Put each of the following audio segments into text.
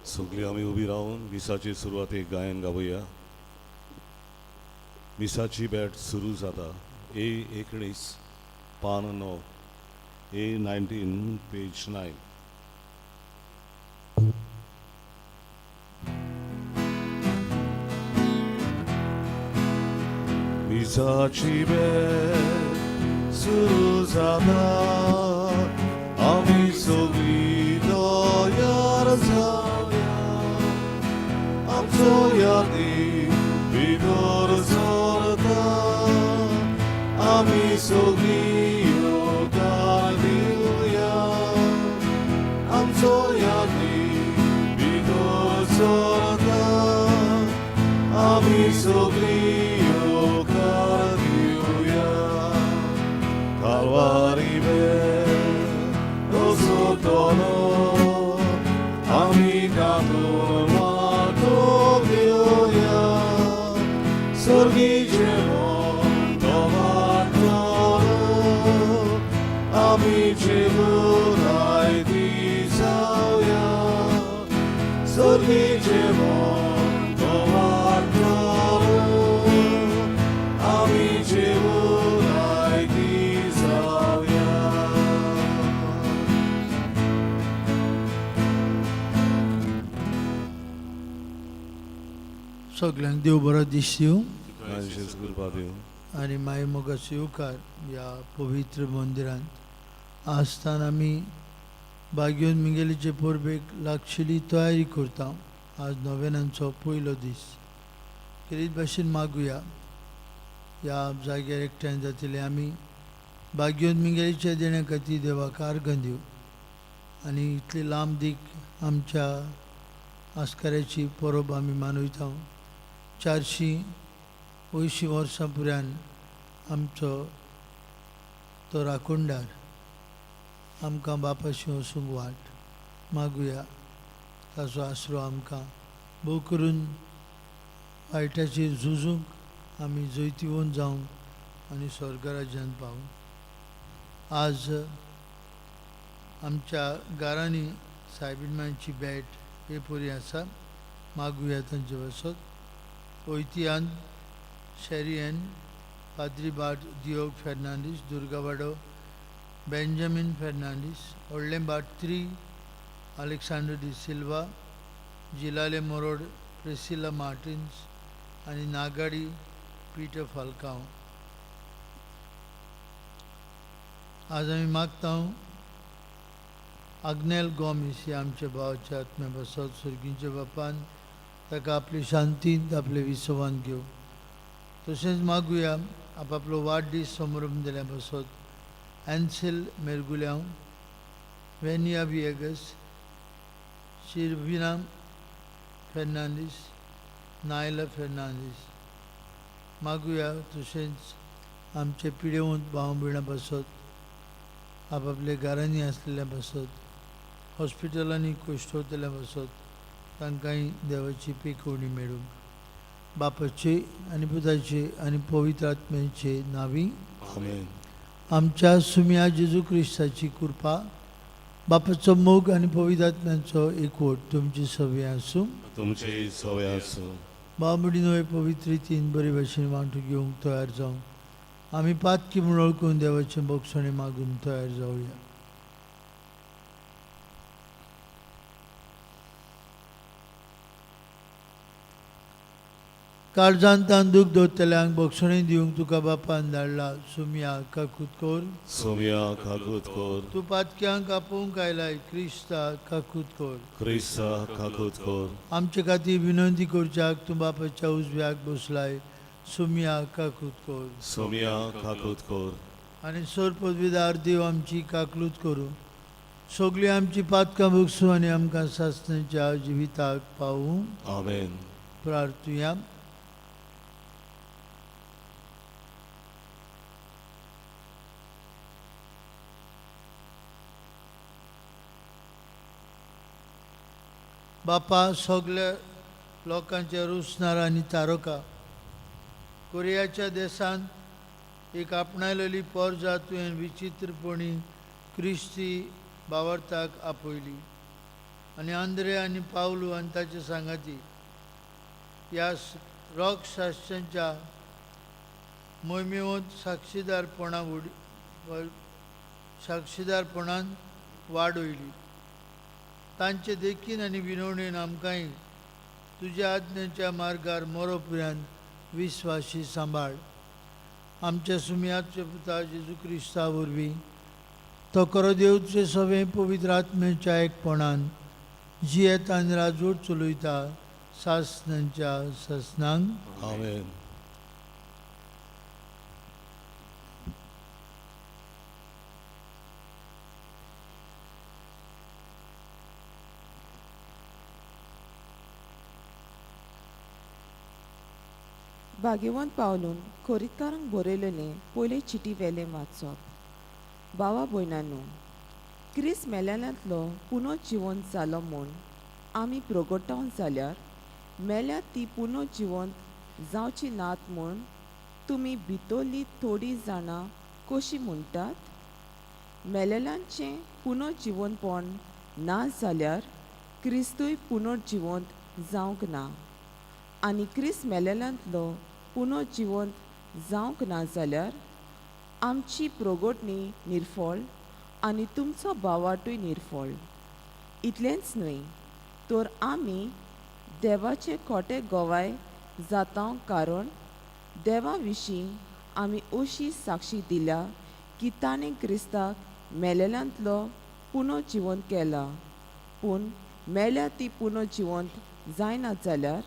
सगळीं आमी उबी रावन मिसाचे सुरवातेक गायन गावया. मिसाची भेट सुरू जाता. ए 19 पान 9, ए 19 पेज 9. मिसाची भेट सुरू जाता, आमी सगळीं तयार जावया, आमचो यादी भितर सरता, आमी सगळीं येवकार दिवया, आमचो यादी भितर सरता, आमी सगळीं येवकार दिवया. कालवारी भेट सोदतलो, आमी तातूंत वांटो घेवया, सर्गी जेवण तो वांट्टलो, आमी जेवून आयती जावया, सर्गी जेवण तो वांट्टलो, आमी जेवून आयती जावया. सगल्यांक देव बरो दीस दिवं कृपा दिवं. आनी मागीर मोगाचो येवकार ह्या पवित्र मंदिरांत. आसतना आमी बागयोन मिंगेलीचे परबेक लागशिल्ली तयारी करता. आज नोवेनांचो पयलो दीस. खेरीत भाशेन मागुया ह्या जाग्यार एकठांय जातले आमी बागयोन मिंगेलीच्या देण्या खातीर देवाक आर्गां दिवं आनी इतली लांब दीक आमच्या आस्काराची परब आमी मनयता. 480 वर्सां पुरान आमचो तो राखणदार आमकां बापाशी वचूंक वाट मागुया. ताचो आसरो आमकां भोव करून वायटाचेर झुजूंक आमी जैतिवंत जावंक आनी स्वर्गराज्यांत पावूंक. आज आमच्या घरांनी सायबीण मांयची भेट हे परी आसा. मागुया तांचे पासत. ओयतियान शेरियन पाद्री बाट दियोग फेर्नांडीस, दुर्गावाडो बेंजामीन फेर्नांडीस, व्हडलें बाट 3 Aleksandar D Silva, जिलाले मोरोड Priscilla Martins आनी नागाडी पीटर फाल्कांव. आज आमी मागता आग्नेल गोमीस हे आमच्या भावाच्या आत्म्या पासत सर्गींच्या बापान ताका आपली शांतींत आपले विसवान घेवं. तशेंच मागुया आपापलो वाडदीस समारंभ दिल्या पासत एन्सेल मेरगुल्यांव, वेनिया विएगस, शिरविना फेर्नांडीस, नायला फेर्नांडीस. मागुया तशेंच आमचे पिडेवंत भाव भयणां पासत, आपापल्या घरांनी आसलेल्या पासत, हॉस्पिटलांनी कश्टवतल्या पासत तांकांय देवाची पेकोवणी मेळूंक. बापाचे आनी पुताचे आनी पवित्र आत्म्याचे नांवी. आमेन. आमच्या सुम्या जेजू क्रिस्ताची कृपा, बापाचो मोग आनी पवित्र आत्म्याचो एकवट तुमची सवय आसूं. तुमचे सवय आसूं. भाव भयणीनो, हे पवित्र रितीन बरे भाशेन वांटू घेवंक तयार जावं. आमी पातकी म्हूण वळखून देवाचें बोगसणें मागून तयार जावया. काळजान तान दूख दवरतल्यांक बोगसणें दिवंक तुका बापान धाडला. सुमया काकूत कर. सोम्या काकूत कर. तूं पातक्यांक आपोवंक आयलाय. क्रिस्ता काकूत कर. क्रिस्ता काकूत कर. आमचे खातीर विनंती करच्याक तूं बापाच्या उजव्याक बसलाय. सुमया काकूत कर. सोम्या काकूत कर. आनी सोर पदवीदार देव आमची काकलूत करूं, सगळीं आमची पातकां भोगसूं आनी आमकां सासणाच्या जिविताक पावूं. आमेन. प्रार्थुया. बापा, सगल्या लोकांच्या रुसणार आनी तारका, कोरियाच्या देशांत एक आपणायलेली पोरजा तुवें विचित्रपणी क्रिस्ती बावरताक आपयली. आनी आंद्रे आनी पावलू आनी ताचे सांगाती ह्या रॉक शास्त्रांच्या मोहिमेवंत साक्षीदारपणा उडी साक्षीदारपणान वाड वयली. तांचे देखीन आनी विनवणेन आमकांय तुज्या आज्ञेच्या मार्गार मोरोपर्यंत विस्वाशी सांबाळ. आमच्या सुमयाचे पुता जेजू क्रिस्ता वरवीं तो करो देवचे सगळें पवित्र आत्म्याच्या एकपणान जियेत आनी राजवट चलयता सासणांच्या सासणांक. आमेन. भाग्यवंत पावलून कोरितकारांक बरयलेलें पयले चिटी वेलें वाचप. भावा भयणांनो, क्रिस्त मेल्यांतलो पुनो जिवंत जालो म्हूण आमी प्रगटावन जाल्यार मेल्या ती पुनो जिवंत जावची नात म्हूण तुमी भितरली थोडीं जाणां कशीं म्हणटात? मेलेल्यांचें पुनो जिवंतपण ना जाल्यार क्रिस्तूय पुनर्जिवंत जावंक ना, आनी क्रिस्त मेलेल्यांतलो पुनर्जिवंत जावंक ना जाल्यार आमची प्रगटणी निर्फळ आनी तुमचो भावाटूय निर्फळ. इतलेंच न्हय तर आमी देवाचे खोटे गोवाय जाता, कारण देवा विशीं आमी अशी साक्षी दिल्या की ताणें क्रिस्ताक मेलेल्यांतलो पुनर्जिवंत केला. पूण मेल्या ती पुनर्जिवंत जायना जाल्यार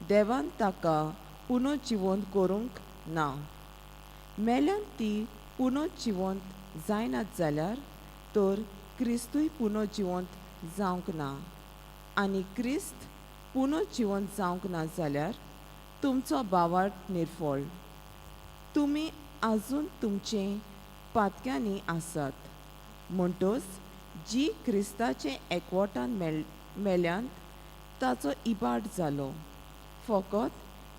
देवान ताका पुनर्जिवंत करूंक ना. मेल्यान ती पुनर्जिवंत जायनात जाल्यार तर क्रिस्तूय पुनर्जिवंत जावंक ना, आनी क्रिस्त पुनर्जिवंत जावंक ना जाल्यार तुमचो भावार्थ निर्फळ. तुमी आजून तुमचे पातक्यांनी आसात. म्हणटच जी क्रिस्ताचे एकवटान मेल्यांत ताचो इबाड जालो. फकत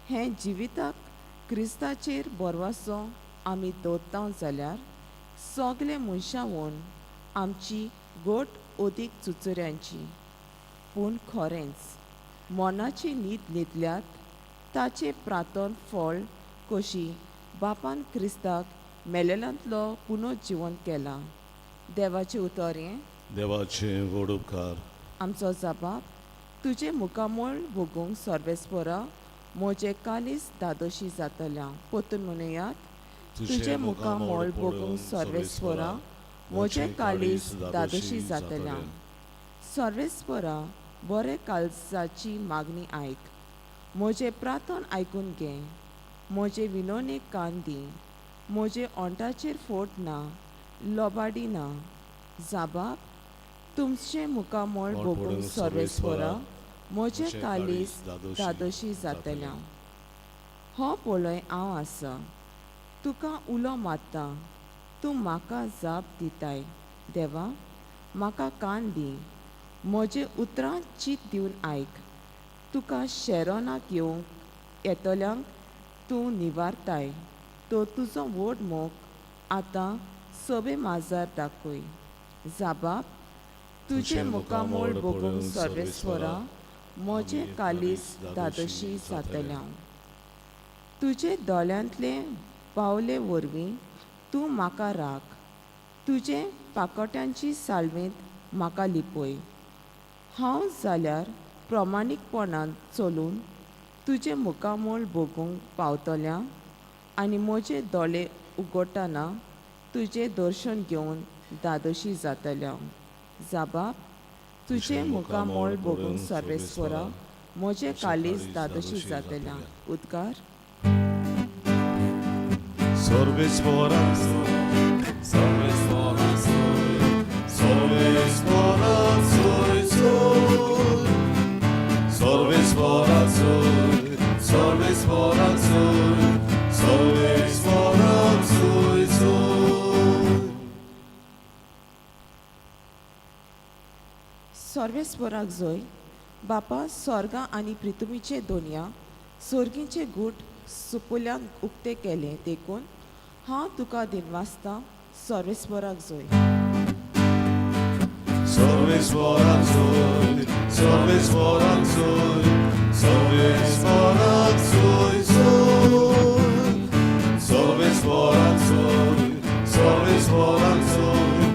हें जिविताक क्रिस्ताचेर भरवंसो आमी दवरता जाल्यार सगळे मनशावन आमची गोट अदीक चुचुऱ्यांची. पूण खरेंच मनाची न्हीद न्हिदल्यात ताचें प्रातन फळ कशी बापान क्रिस्ताक मेलेल्यांतलो पुनर्जिवंत केला. देवाचें उतर हें. देवाचे व्हड उपकार. आमचो जबाब तुजें मुखामळ भोगूंक सर्वेस्परा म्हजें कालीस दादोशी जातल्या. परतून म्हणुयात, तुजें मुखामळ भोगूंक सर्वेस्परा म्हजें कालीस दादोशी जातल्या. सर्वेस्परा बरे काळजाची मागणी आयक, म्हजें प्रार्थन आयकून घे, म्हजे विनवणेक कान दी. म्हजे ओंठाचेर फोट ना, लोबाडी ना. जाबाब तुमचें मुखामळ भोगूंक सर्वेस्परा म्हजें कालीस दादोशी जातल्या. हो पळय हांव आसा, तुका उलो मारता, तूं म्हाका जाप दिताय. देवा म्हाका कान दी, म्हजें उतरां चीत दिवन आयक. तुका शेरोनाक येवंक येतल्यांक तूं निवारताय, तो तुजो व्हड मोग आतां सोबे माजार दाखय. जाबाब तुजें मुखामळ भोगूंक सर्वेस्वरा म्हजें कालीस दादोशी जातल्या. तुजे दोळ्यांतले पावले वरवीं तूं म्हाका राख, तुजे पाकोट्यांची सालवेंत म्हाका लिपय. हांव जाल्यार प्रमाणीकपणान चलून तुजें मुखामळ भोगूंक पावतल्या, आनी म्हजे दोळे उगडटना तुजें दर्शन घेवन दादोशी जातल्या. जाबाब तुजें मुखामळ भोगूंक सर्वेस्वरा म्हजें कालीस दादोशी जातल्या. उद्गार. सर्वेस्वरा सर्वेस्वरा सर्वेस्वरा सर्वेस्वरा सर्वेस्वरा सर्वेस्वरा. सर्वेस्वराक जोय बापा स्वर्गा आनी पृथ्वीचे दोनया सोर्गीचे गूट सुपुल्यांक उक्ते केले देखून हांव तुका दिनवासता. सर्वेस्वराक जोय. सर्वेस्वराक जोय, सर्वेस्वराक जोय, सर्वेस्वराक जोय जोय. सर्वेस्वराक जोय, सर्वेस्वराक जोय,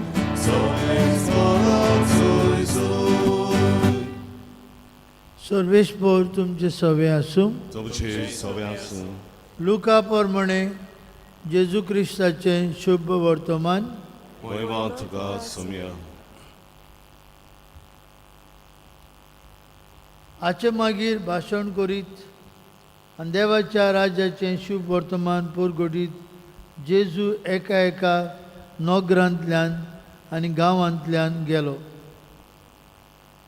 सर्वेस्वराक जोय जोय. सर्वेस्पोर तुमचे सवे आसूं. तुमचे सवे आसूं. लुका प्रमाणे जेजू क्रिस्ताचें शुभ वर्तमान. महिमा तुका सोम्या. हाचे मागीर भाशण करीत आनी देवाच्या राज्याचें शुभ वर्तमान पुरगटीत जेजू एका एका नगरांतल्यान आनी गांवांतल्यान गेलो.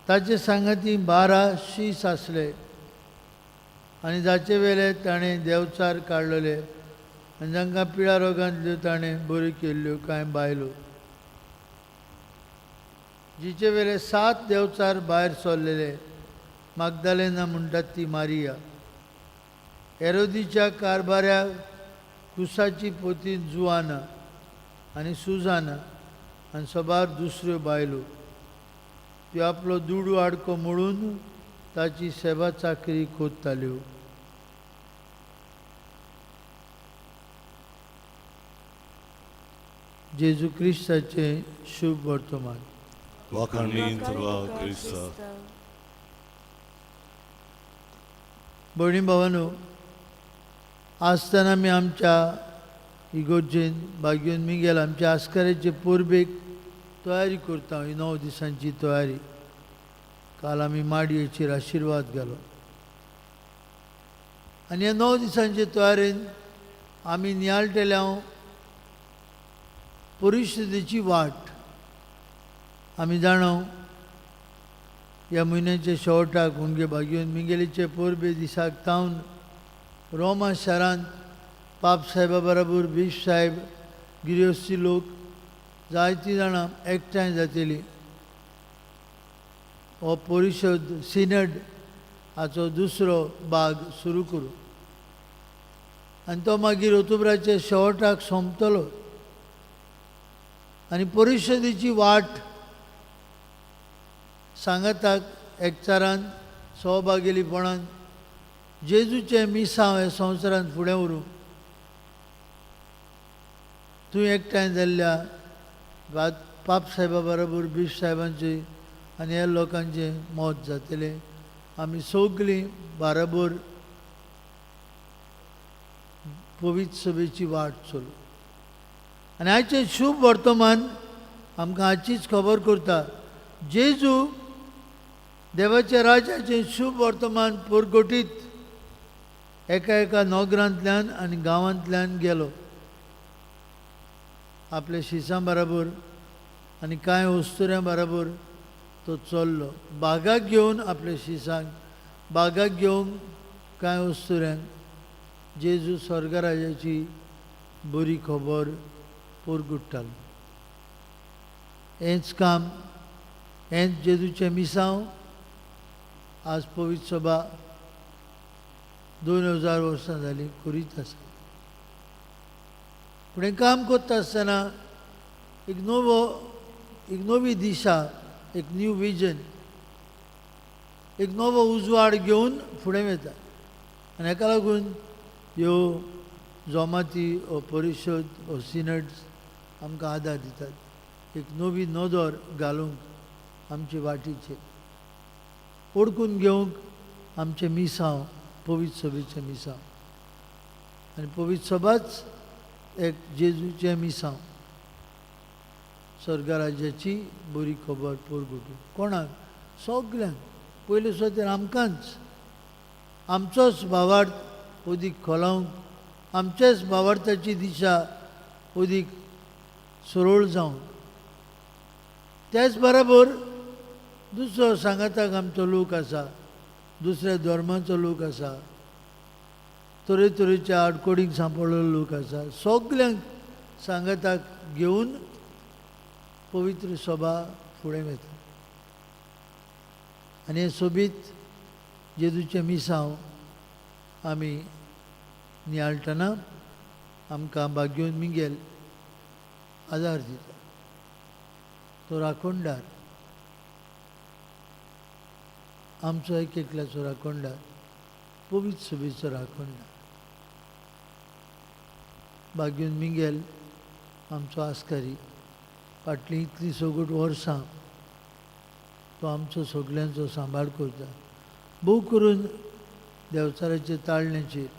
ताचे सांगाती 12 शीस आसले आनी जाचे वेले ताणें देंवचार काडलेले आनी जांकां पिळा रोगांतल्यो ताणें बऱ्यो केल्ल्यो कांय बायलो, जिचे वेले 7 देंवचार भायर सरलेले, मागदालेना म्हणटात ती मारिया, हेरोदीच्या कारभाऱ्या कुसाची पोती जुआना आनी सुजाना आनी सबार दुसऱ्यो बायलो. त्यो आपलो दुडू आडको मोडून ताची सेवा चाकरी कोत्ताल्यो. जेजू क्रिस्ताचें शुभ वर्तमान. वाखाणणी तुका क्रिस्ता. भयणी भावानो, आसतना आमी आमच्या इगोर्जेन बागेवन मिगेल आमच्या आस्काराचे परबेक तयारी करता. ही 9 दिसांची तयारी. काल आमी माडयेचेर आशिर्वाद घालो आनी ह्या 9 दिसांचे तयारेन आमी नियाळटले हांव परिशदेची वाट. आमी जाणा ह्या म्हयन्याच्या शेवटाक मुगे बागेवन मिगेलीचे परबे दिसाक तावन रोमा शारांत पाप साहेबा बराबर बीश साहेब गिरेस्ती लोक जायतीं जाणां एकठांय जातली. हो परिशद सिनड हाचो दुसरो भाग सुरू करूं आनी तो मागीर ऑक्टोबराच्या शेवटाक सोंपतलो. आनी परिशदेची वाट सांगाताक एकचारान सहभागेलीपणान जेजूचें मिसांव हे संवसारांत फुडें व्हरूंक तूं एकठांय जाल्ल्या पाप साहेबा बरोबर बीश साहेबांचे आनी ह्या लोकांचें मत जातलें. आमी सगळीं बाराबर पवित्र सभेची वाट चलू. आनी आयचें शुभ वर्तमान आमकां हाचीच खबर करता. जेजू देवाच्या राज्याचें शुभ वर्तमान पुरगटीत एका एका नगरांतल्यान आनी गांवांतल्यान गेलो. आपल्या शिसां बराबर आनी कांय वस्तुऱ्यां बराबर तो चल्लो. बागाक घेवन आपल्या शिसांक, बागाक घेवन कांय वस्तुऱ्यांक जेजू स्वर्गराजाची बरी खबर पुरगुट्टालो. हेंच काम, हेंच जेजूचें मिसांव आज पवित्र सभा 2000 वर्सां जालीं करीत आसा. पूण हें काम करता आसतना एक नवो, एक नवी दिशा, एक न्यू विजन, एक नवो उजवाड घेवन फुडें वता. आनी हाका लागून ह्यो जमाती, हो परिशद, हो सिनड्स आमकां आदार दितात एक नवी नदर घालूंक आमचे वाटीचेर, ओडकून घेवंक आमचें मिसांव, पवित्र सभेचें मिसांव. आनी पवित्र सभाच एक जेजूचें मिसांव, स्वर्गराज्याची बरी खबर पुरगुटून कोणाक, सगल्यांक. पयले सुवातेर आमकांच, आमचोच भावार्थ अदीक खोलावंक, आमचेच भावार्थाची दिशा अदीक सरळ जावंक. त्याच बराबर दुसरो सांगाताक आमचो लोक आसा, दुसऱ्या धर्माचो लोक आसा, तरेतरेच्या आडकोडींक सांपडलेलो लोक आसा. सगल्यांक सांगाताक घेवन पवित्र सभा फुडें वता. आनी हें सोबीत जेजूचें मिसांव आमी नियाळटना आमकां बागेवन मिगेल आदार दिता. तो राखणदार, आमचो एक एकल्याचो राखणदार, पवित्र सभेचो राखणदार। बागीन मिंगेल आमचो आस्कारी फाटलीं इतलीं सगट वर्सां तो आमचो सगल्यांचो सांबाळ करता। भोव करून देंवचाराचे ताळण्याचेर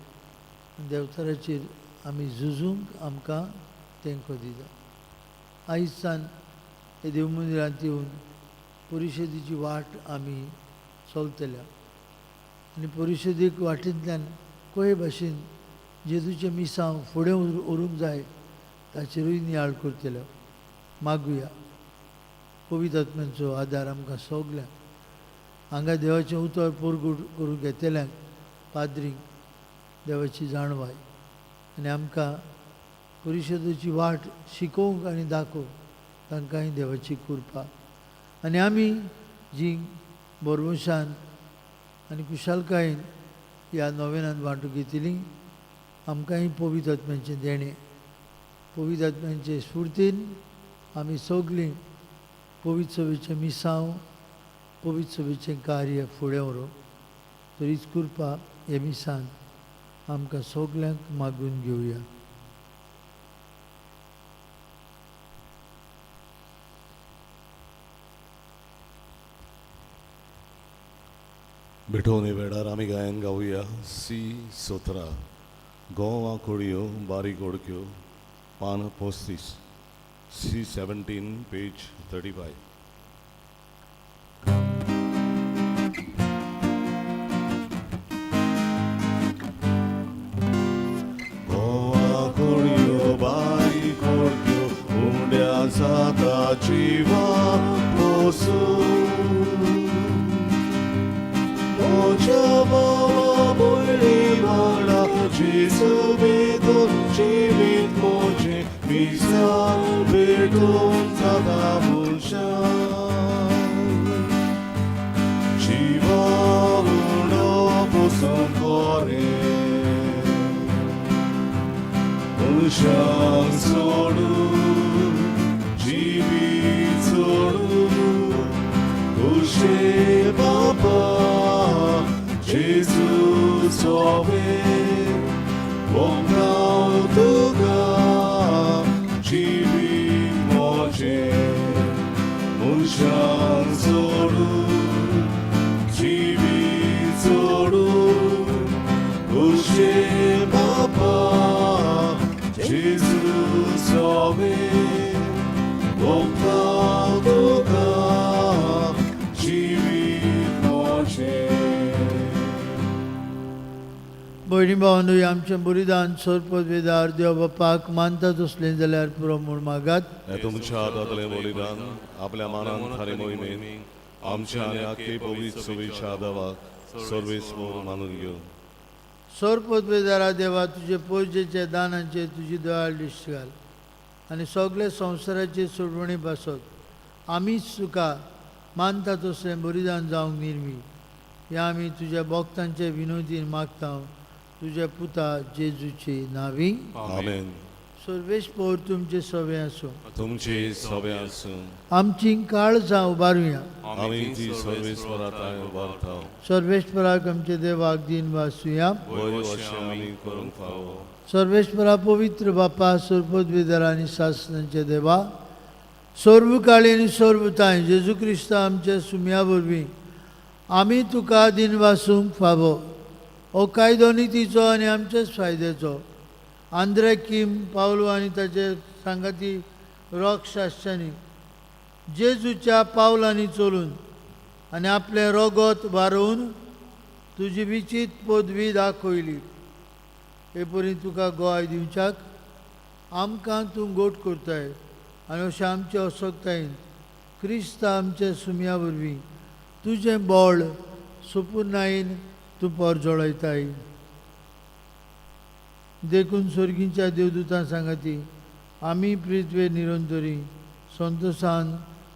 देंवचाराचेर आमी झुजूंक आमकां तेंको दिता। आयजसान हे देव मंदिरांत येवन परिशदेची वाट आमी चलतल्या आनी परिशदेक वाटेंतल्यान कशे भाशेन जेजूचें मिसांव फुडें व्हरूंक जाय ताचेरूय नियाळ करतले। मागुया पवित्र आत्म्याचो आदार आमकां सगल्यांक, हांगा देवाचें उतर परगट करूंक घेतल्यांक पाद्रींक देवाची जाणवाय आनी आमकां परिशदेची वाट शिकोवंक आनी दाखोवंक तांकांय देवाची कृपा आनी आमी जी बरवशान आनी कुशालकायेन ह्या नोवेनान वांटूंक घेतली आमकांय पवित्र आत्म्याचें देणें, पवित्र आत्म्याचे स्फुर्तीन आमी सगलीं पवित्र सभेचें मिसांव, पवित्र सभेचें कार्य फुडें व्हरूंक तरीच कृपा हे मिसान आमकां सगल्यांक मागून घेवया। भेटवणे वेळार आमी गायन गावया सी 17 गोवा कोडयो बारीक ओडक्यो पान 35 सी 17 पेज 35। गोवा कोडयो बारीक ओडक्यो उंड्या जाता जिवा पोसूं भयणी भावांनो, आमचें बलिदान सोरपत वेदार देव बापाक मानता तसलें जाल्यार पुरो म्हूण मागात। तुमच्या हातांतलें बलिदान आपल्या मानान थारी मोहिमेन आमच्या आनी आख्खे पवित्र सभेच्या देवाक सर्वेस म्हूण मानून घेवन सोरपत वेदारा देवा, तुजे पोजेच्या दानांचे तुजी दयाळ दिश्ट घाल आनी सगळे संवसाराचे सोडवणी पासत आमीच तुका मानता तसलें बलिदान जावंक निर्मी ह्या आमी तुज्या भक्तांचे विनोदीन मागता तुज्या पुता जेजूचे नावी। आमेन। सर्वेश पोर तुमचे सवे आसूं, तुमचे सवे आसूं। आमची काळजां उबारुया, आमी ती सर्वेस्परा उबारता। सर्वेस्पराक आमचे देवाक दिन वासुया। आमी करूंक फावो। सर्वेस्परा पवित्र बापा, सर्वपदवीधर आनी शासनाचे देवा, सर्वकाळी आनी सर्वताय जेजू क्रिस्ता आमच्या सुम्या वरवीं आमी तुका दिन वासूंक फावो। हो कायदो नितीचो आनी आमच्याच फायद्याचो। आंद्रे किम पावलो आनी ताचे सांगाती रोग शास्त्रांनी जेजूच्या पावलांनी चलून आनी आपलें रोगत वारोवन तुजी विचीत पदवी दाखयली। हे परी तुका गोवाय दिवच्याक आमकां तूं गोट करताय आनी अशें आमचे असक्तायेन क्रिस्ता आमच्या सुम्या वरवीं तुजें बळ सुपुर्णायेन तूं परजळयताय। देखून स्वर्गींच्या देवदूतां सांगाती आमी पृथ्वे निरंतरी संतोषान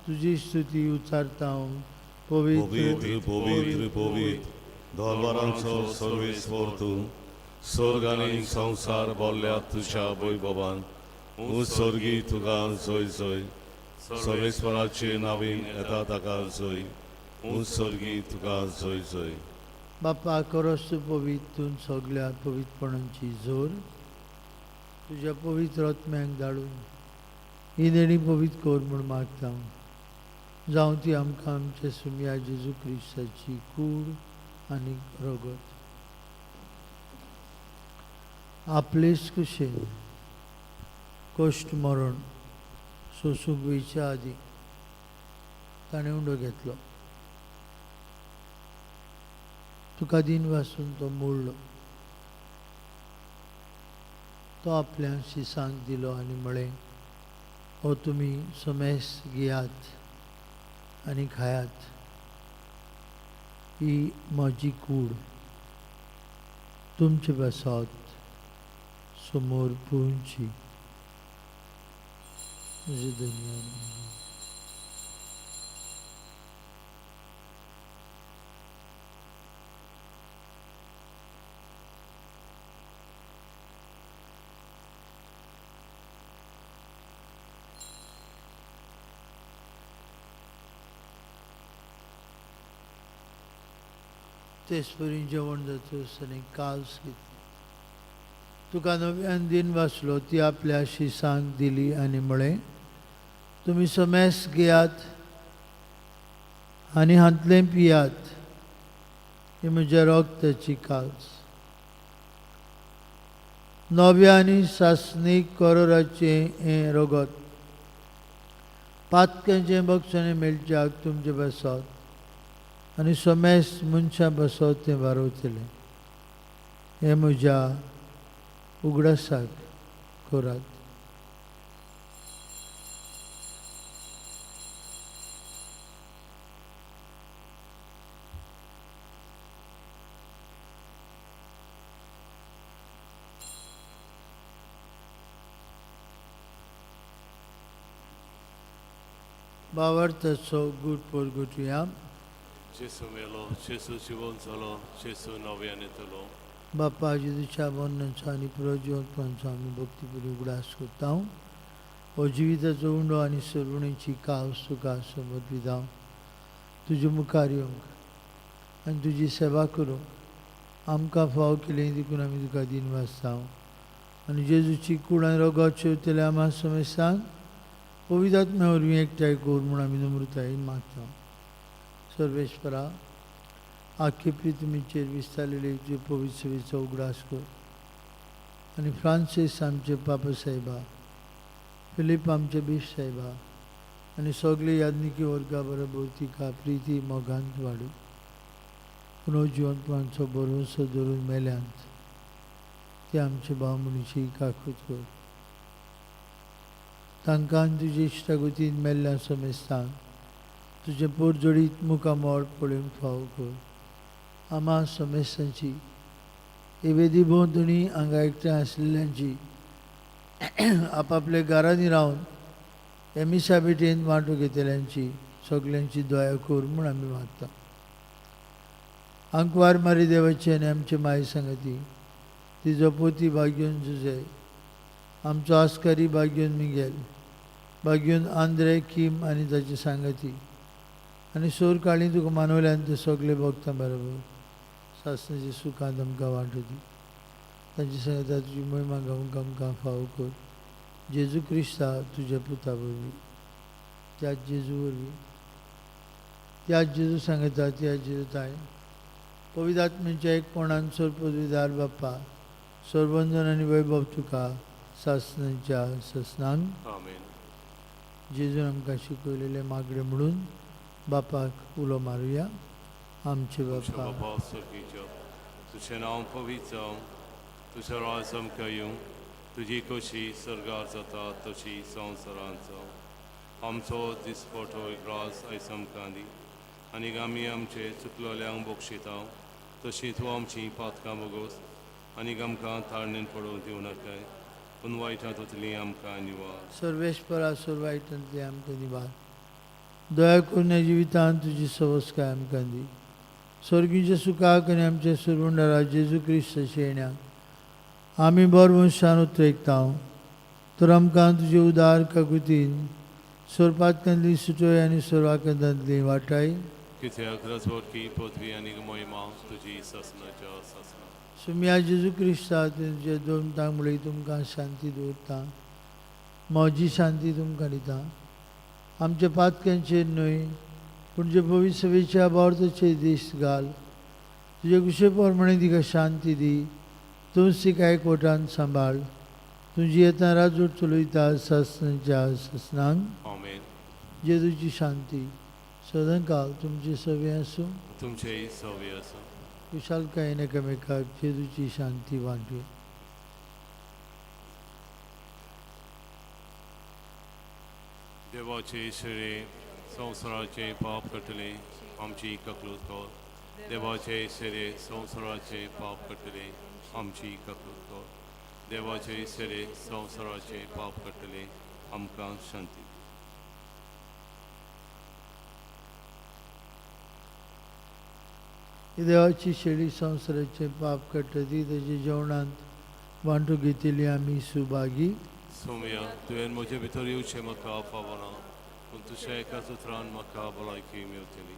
तुजी स्तुती उच्चारता। पवित्र पवित्र पवित्र दरबारांचो सर्वेस्पर तूं, स्वर्ग आनी संवसार भरल्या तुज्या वैभवान। स्वर्गी तुका जय जय, सर्वेस्पराचे नावीन येता ताका जय, ऊंच स्वर्गी तुका जय जय. बापा खरोच तूं पवित्र, तूं सगळ्या पवित्रपणांची जोर. तुज्या पवित्र आत्म्याक धाडून ही देणी पवित्र कर म्हूण मागता. जावं ती आमकां आमच्या सुमया जेजू क्रिस्ताची कूड आनी रगत. आपलेच कुशेन कश्ट मरण सोसूंक वयच्या आदीं ताणें उंडो घेतलो. तुका दिन वासून तो मोडलो. तो आपल्या शिसांक दिलो आनी म्हळें, हो तुमी समेस घेयात आनी खायात, ही म्हजी कूड तुमचे पासत समोर पुंची. म्हजे धन्य. तेच परी जेवण जाता आसतना काल्स घेतली. तुका नव्यान दिन वाचलो. ती आपल्या शिसांक दिली आनी म्हळें, तुमी समेस घेयात आनी हांतलें पियात, ही म्हज्या रक्ताची काल्स, नव्या आनी सासणीक करोराचें हें रगत, पातक्यांचें बक्षणें मेळच्याक तुमचे पासत आनी समेस मनशां पासत तें वारवतलें. हें म्हज्या उगडासाक करात. भावार्थाचो गूट परगटुया. जेसू मेलो, जेसू जिवन जालो, जेसू नव्यान येतलो. बापा जेजूच्या मरणाचो आनी पुनर्जिवंतपणाचो आमी भक्तीपुरी उगडास करता. हो जिविताचो उंडो आनी सरवणेची कावस तुका समर्पिता. तुजे मुखार येवंक आनी तुजी सेवा करूंक आमकां फाव केली देखून आमी तुका दिन वाचता. आनी जेजूची कूड आनी रगत शेवतल्या आमा समेस्तांक पवित्र आत्म्या वरवीं एकठांय कर म्हूण आमी नम्रतायेन मागता. सर्वेश्वरा, आख्खे पृथ्वीचेर विस्तारलेले तुजे पवित्र सेवेचो उगडास कर आनी फ्रांसीस आमचे पापा साहेबा, फिलीप आमचे बीश साहेबा आनी सगळे याज्ञिकी वर्गा बरोबर तिका प्रिती मोगांत वाडू. पुनर्जिवंतपणाचो भरवंसो धरून मेल्यांत ते आमचे भाव म्हणीची काकूत कर. तांकां तुजे इश्टागतीन मेल्ल्या समेस्तांक तुजें पोरजोडीत मुखामळ पळोवंक फावो कर. आमा समेस्तांची हे वेदी भोंवतणी हांगा एकठांय आसलेल्यांची आपापल्या घरांनी रावन हे मिसा भेटेन वांटो घेतल्यांची सगल्यांची दया कर म्हूण आमी मागता. आंकवार मारी देवाची आनी आमचे माय सांगती तिजो पोती भाग्योन जुजे, आमचो आस्कारी भाग्योन मिगेल, भाग्योन आंद्रे किम आनी ताची सांगती आनी सोर काळी तुका मानवल्यान ते सगळे भक्तां बरोबर सासणाची सुखांत आमकां वांटो दी. तांची सांगता तुजी महिमा गावंक आमकां फावो कर. जेजू क्रिस्ता तुज्या पुता वरवीं, त्याच जेजू वरवीं, त्याच जेजू सांगता त्याच जेजू ताय पवित्र आत्म्याच्या एकपणान सर्वपदवीदार बाप्पा सर्वंदन आनी वैभव तुका सासणाच्या सासणांक. आमेन. जेजून आमकां शिकयलेलें मागणें म्हणून बापाक उलो मारुया. आमचे आमच्या बापा, बापा स्वर्गीच्या, तुजें नांव पवित्र जावं, तुजें राज आमकां येवं, तुजी खोशी सर्गार जाता तशी संवसारांत जावं. आमचो दिसपटो ग्रास आयज आमकां दी आनी आमी आमचे चुकलोल्यांक बक्षिता तशी तूं आमची पातकां बोगोस आनी आमकां ताळणेन पडोवंक दिवं नाकाय, पूण वायटां तोतली आमकां निवार. सर्वेस्परा सर्वायटांतली आमकां निवार. दया करून ह्या जिवितांत तुजी सवस्काय आमकां दी. स्वर्गीच्या सुखाक आनी आमच्या सुरवंडारा जेजू क्रिस्ताच्या येण्याक आमी बरवंशान उतरेकता. तर आमकां तुजे उदार काकुतीन सोरपातकांतली सुटोय आनी सोरवाकांतांतली वाटाय. कित्याक राजवटकी पदवी आनी मोहिमा तुजी सासणाच्या सासणा. सुम्या जेजू क्रिस्ता तुमचे दोन तांबडी तुमकां शांती दवरता, म्हजी शांती तुमकां दिता. आमच्या पातक्यांचेर न्हय पूण जे भविष्यवेच्या बावरताचेर दीस घाल. तुजे कुशे प्रमाणे तिका शांती दी. तूंच तिका एकवटान सांबाळ. तुजी येता राजवट चलयता सासणाच्या सासणांक. आमेन. जेजूची शांती सदांकाल तुमचे सवे आसूं. तुमचेय सवे आसूं. कुशालकायेन एकामेकाक जेजूची शांती वांटुया. देवाचे शेरे संवसाराचे पाप कटले आमची ककलूत कर. देवाचे शेरे संवसाराचे पाप कटले आमची ककलूत कर. देवाचे शेरे संवसाराचे पाप कटले आमकां शांती दी. ही देवाची शेळी संवसाराचे पाप काडटा ती ताच्या जेवणांत वांटू घेतिल्ली आमी सुभागी. सोम्या, तुवें म्हजे भितर येवचें म्हाका फावना, पूण तुज्या एकाच उतरान म्हाका भलायकी मेवतली.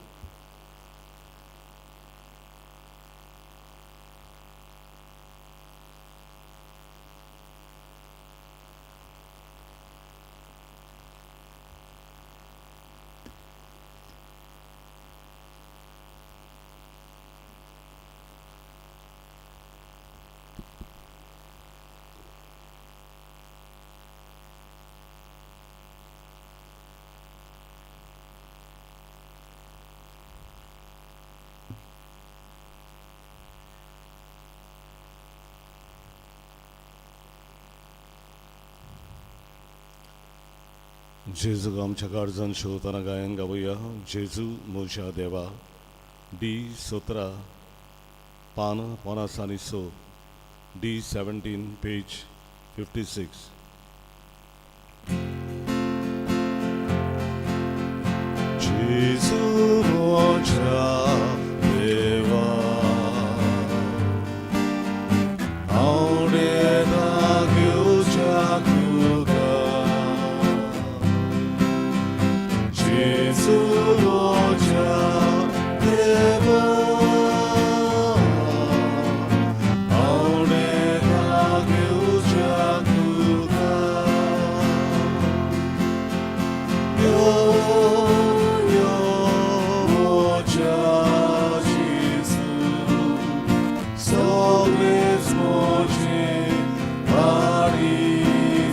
जेजू आमच्या काळजान शिवताना गायन गावया. जेजू म्हज्या देवा, डी 17 पान 56, डी 17 पेज 56. जेजू म्हज्या देवा, हांव नेता घेवच्या तुका. जेजू म्हज्या देवा, हांव नेता घेवच्या तुका. यो यो म्हज्या जेजू, सगळेच म्हजे आडी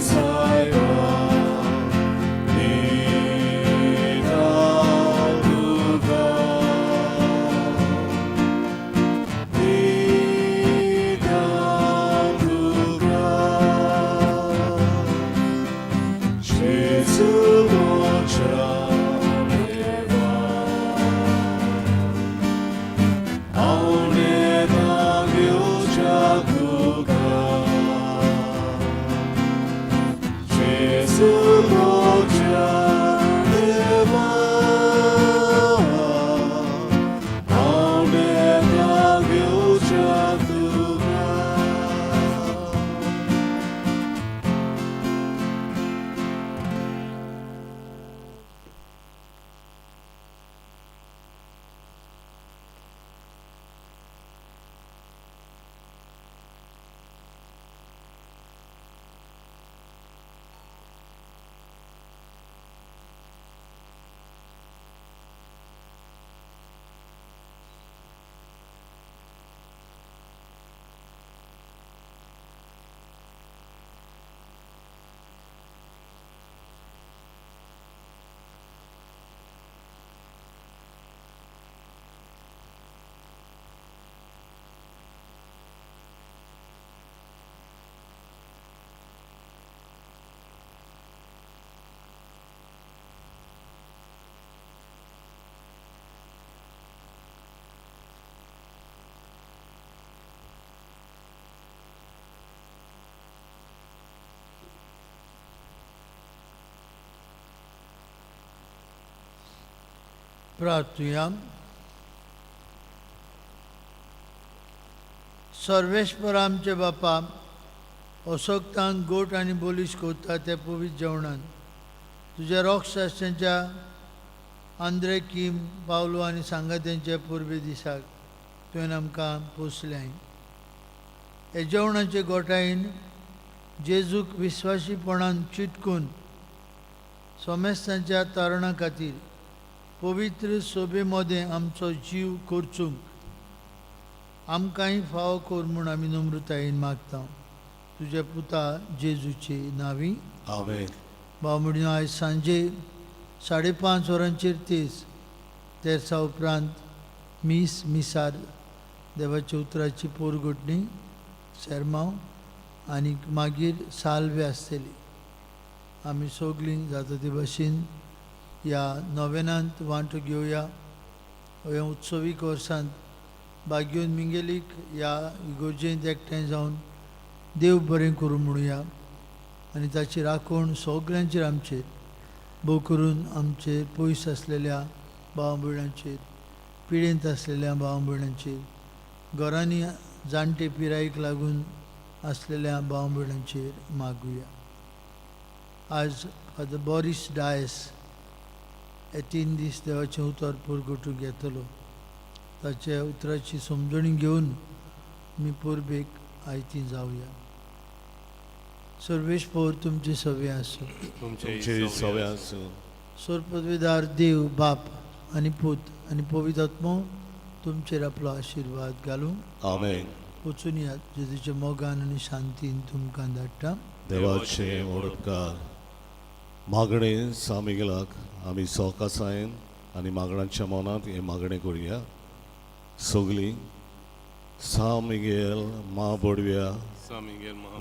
सायबा, दिता तुका, दिता तुका. जेजू म्हज्या देवा, हांव नेता घेवच्या तुका. जेजू म्हज्या देवा, हांव नेता घेवच्या तुका. प्रार्थुया. सर्वेस्पर आमचे बापा, असोक्तांक गोट आनी बोलीश कोत्ता त्या पवित्र जेवणान तुज्या रोगशास्त्रांच्या आंद्रे किम पावलो आनी सांगात्यांच्या परबे दिसाक तुवें आमकां पोसलें. हे जेवणाचे गोठायेन जेजूक विस्वाशीपणान चिटकून सोमेस्तांच्या तारणा खातीर पवित्र सोबे मदें आमचो जीव करचूंक आमकांय फावो कर म्हूण आमी नम्रतायेन मागता तुज्या पुता जेजूचे नांवी. आमेन. भाव म्हणून आयज सांजे 5:30 वरांचेर तेज तेर्सा उपरांत मीस, मिसार देवाच्या उतराची पोरगोटणी, सेरमांव आनी मागीर साल्वे आसतली. आमी सगळीं जाता ते भशेन ह्या नोवेनांत वांटो घेवया. ह्या उत्सवीक वर्सांत बागयोन मिंगेलीक ह्या इगोर्जेंत एकठांय जावन देव बरें करूं म्हणुया आनी ताची राखण सगळ्यांचेर आमचेर, भोव करून आमचेर पयस आसलेल्या भाव भयणांचेर, पिडेंत आसलेल्या भाव भयणांचेर, घरांनी जाणटे पिरायेक लागून आसलेल्या भाव भयणांचेर मागुया. आज फादर बॉरीस डायस हे 3 दीस देवाचें उतर परगटूंक येतलो. ताच्या उतराची समजणी घेवन आमी परबेक आयती जावया. सर्वेस्पर तुमचे सवे आसूं. तुमचे सवे आसूं. सोरपदवीदार देव बाप आनी पूत आनी पवित्र आत्मो तुमचेर आपलो आशिर्वाद घालूं. आमेन. वचून यात जेजूच्या मोगान आनी शांतीन तुमकां धाडटा. देवाचे ओडपकार. मागणें सामिगेलाक आमी सवकासायेन आनी मागण्यांच्या मनांत हें मागणें करुया सगलीं. सामिगेल मा बोडव्या,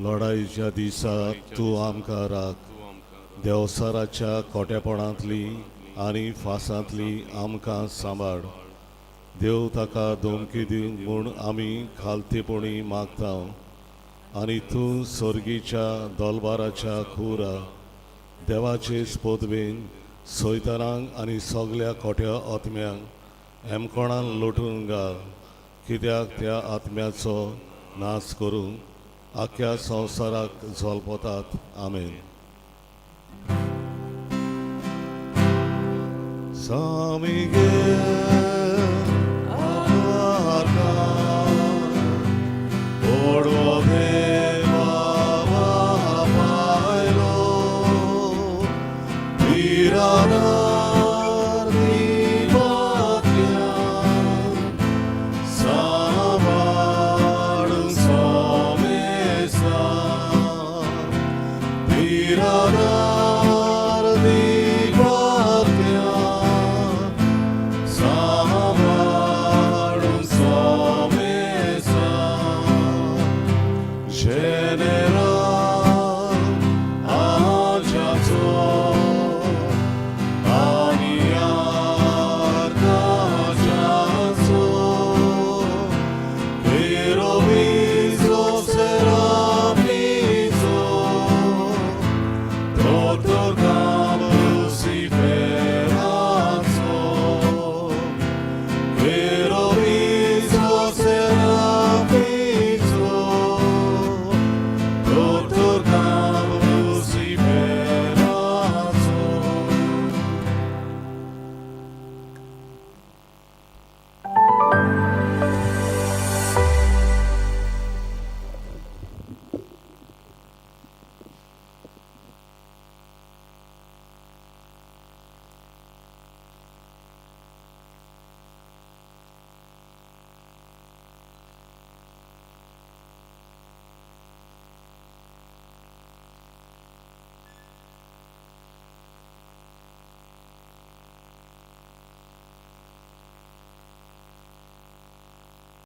लढाईच्या दिसा तूं आमकां राख. देवसाराच्या खोटेपणांतली आनी फासांतली आमकां सांबाळ. देव ताका धमकी दिवंक म्हूण आमी खालतेपणी मागता आनी तूं सर्गीच्या दोलबाराच्या खुरा देवाचे स्पोदवेन सैतानांक आनी सगल्या खोट्या आत्म्यांक एमकोणान लोटून घाल, कित्याक त्या आत्म्याचो नाश करूंक आख्ख्या संवसाराक झोलपतात. आमेन. San Miguel.